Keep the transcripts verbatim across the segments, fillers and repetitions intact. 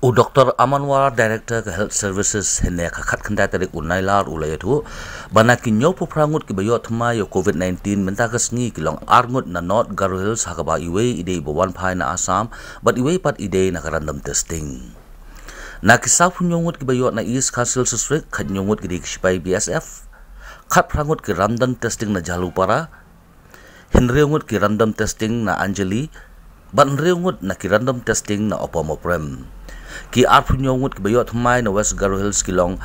U Doctor Aman Wara, Director ka Health Services, hynne ka khatkhyndai tarik u Nailar u la ïathuh ba na ki hynñiewphew phra ngut kiba ïoh thymmai ïa u Covid nineteen mynta ka sngi ki long ar ngut na North Garo Hills, ha kaba iwei i dei iba wan phai na Assam bad iwei pat i dei na ka random testing. Na ki sawphew hynñiew ngut kiba ïoh na East Khasi Hills District, khathynñiew ngut ki dei ki sipai B S F, khatphra ngut ki random testing na Jhalupara, hynriew ngut ki random testing na Anjali, bad hynriew ngut na ki random testing na Upper Moprem. Ki arphew hynñiew ngut kiba ïoh thymmai na West Garo Hills ki long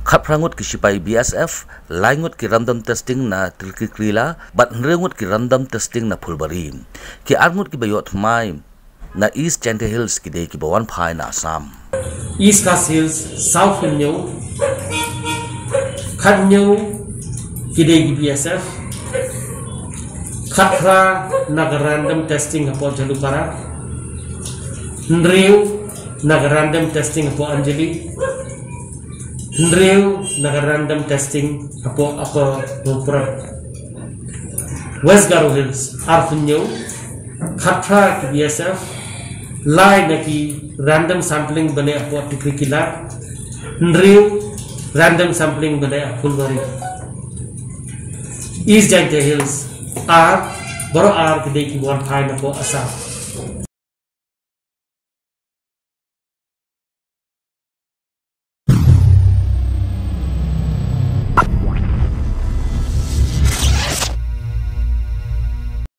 khatphra ngut ki sipai B S F, lai ngut ki random testing na Tikrikilla, bad hynriew ngut ki random testing na Phulbari. Ki ar ngut kiba ïoh thymmai na East Jaintia Hills ki dei kiba wan phai na Assam. East Khasi Hills, sawphew hynñiew, khathynñiew ki dei ki B S F, khatphra na ka random testing hapoh Jhalupara, hynriew na ka random testing hapoh Anjali, hynriew na ka random testing hapoh Upper Moprem. West Garo Hills, arphew hynñiew, khatphra ki B S F, lai na ki random sampling ba leh hapoh Tikrikilla, hynriew random sampling ba leh ha Phulbari. East Jaintia Hills, ar, baroh ar ki dei kiba wan phai na hapoh Assam.